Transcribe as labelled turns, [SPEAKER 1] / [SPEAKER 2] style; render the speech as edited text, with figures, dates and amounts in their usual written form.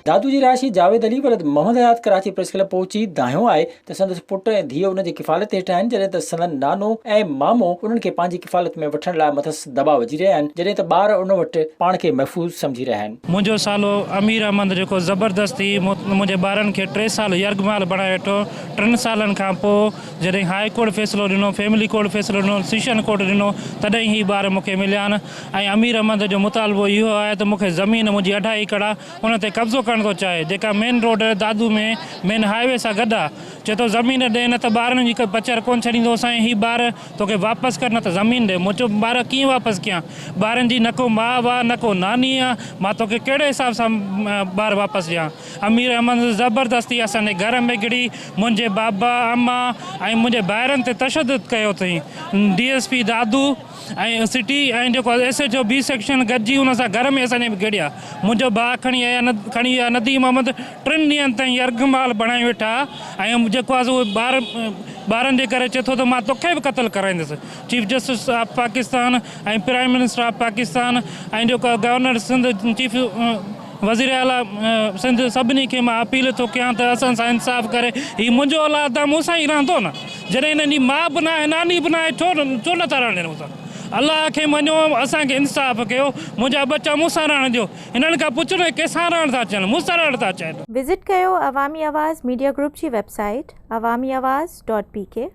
[SPEAKER 1] دادو جي رهائشي جاويد علي ولد محمد حيات ڪراچي پريس ڪلب پهچي دانهيو آهي ته سندس پٽ ۽ ڌيء ان جي ڪفالت هيٺ آهن جڏهن ته سندن نانو ۽ مامو انهن کي پنهنجي ڪفالت ۾ وٺڻ لاء مٿس دٻاء وجهي رهيا آهن جڏهن ته ٻار ان وٽ پاڻ کي محفوظ سمجهي رهيا آهن.
[SPEAKER 2] منهنجو سالو امير احمد جيڪو زبردستي منهنجي ٻارن کي ٽي سال يرغمال بڻائي ويٺو ٽن سالن کان پوء جڏهن هاء ڪورٽ فيصلو ڏنو فيملي ڪورٽ فيصلو ڏنو سيشن ڪورٽ ڏنو تڏهن هي ٻار مون کي مليا آهن ۽ امير احمد جو مطالبو اهو آهي ته مون کي زمين منهنجي اڍائي ايڪڙ آهي ان تي قبضو ڪرڻ ٿو چاهي جيڪا main road Dadu ۾ main highway سان گڏ آهي چئي ٿو زمين ڏي نه ته ٻارن جي پچر ڪونه ڇڏيندو سائين هي ٻار توکي واپس ڪر نه ته زمين ڏي مون چيو ٻار ڪيئن واپس ڪيان ٻارن جي نه ڪو ماء آ نه ڪو ناني آ مان توکي ڪهڙي حساب سان ٻار واپس ڏيان امير احمد زبردستي اسان جي گهر ۾ گهڙي منهنجي بابا اما ۽ منهنجي ڀائرن تي تشدد ڪيو اٿئين D S P Dadu ۽ city ۽ جيڪو S H O B section گڏجي ان سان گهر ۾ اسان جي گهڙيا منهنجو ڀاء کڻي آيا کڻي ويا نديم احمد ٽن ڏينهن تائين يرغمال بڻائي ويٺا ۽ جيڪو آهي سو ٻار ٻارن جي ڪري چئي ٿو ته مان توکي به قتل ڪرائيندس chief justice of Pakistan ۽ prime minister of Pakistan ۽ جيڪو گورنر سنڌ چيف وزير اعليٰ سنڌ سڀني کي مان اپيل ٿو ڪيان ته اسان سان انصاف ڪري هي منهنجو اولاد آ مون سان ئي رهندو نه جڏهن هنن جي ماء به ناهي ناني به ناهي ڇو ڇو نٿا رهڻ ڏين مون سان الله کي مڃو اسان کي انصاف ڪيو منهنجا ٻچا مون سان رهڻ ڏيو هنن کان پڇو نه ڪنهن سان رهڻ ٿا چاهين مون سان رهڻ ٿا چاهين.
[SPEAKER 3] وزٽ ڪيو عوامي آواز ميڊيا گروپ جي website Awami Awaz dot P K.